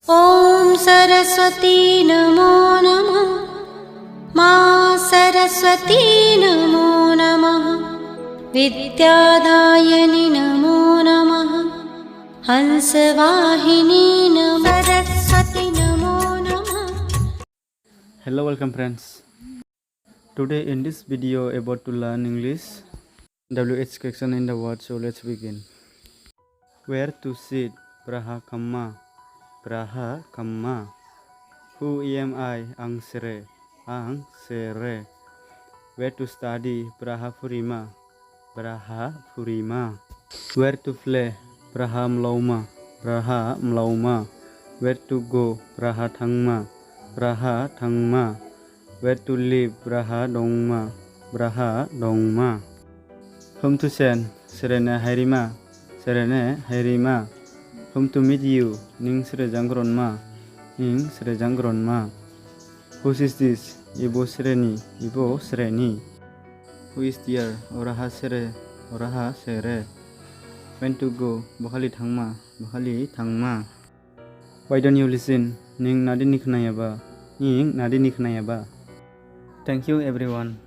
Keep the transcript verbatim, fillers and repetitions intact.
ॐ सरस्वती नमो नमः। माँ सरस्वती नमो नमः। विद्यादायिनी नमो नमः। हंसवाहिनी नमो सरस्वती नमो नमः। Hello, welcome friends. Today in this video about to learn English W H question in the word, so let's begin. Where to sit? Braha khamma? Braha khamma? Who am I? Ang sere? Ang sere? Where to study? Braha phurima? Braha phurima? Where to play? Braha mlauma? Braha mlauma? Where to go? Braha thangma? Braha thangma? Where to live? Braha dongma? Braha dongma? Whom to send? Serene hairima? Serene hairima? Whom to meet you? Ning sere jang gronma? Ning sere jang gronma? Whose is this? Ibo sereni? Ibo sereni? Who is there? Oraha sere? Oraha sere? When to go? Bokhali thangma? Bokhali thangma? Why don't you listen? Ning nadi ni khnayaba? Ning nadi ni khnayaba? Thank you everyone.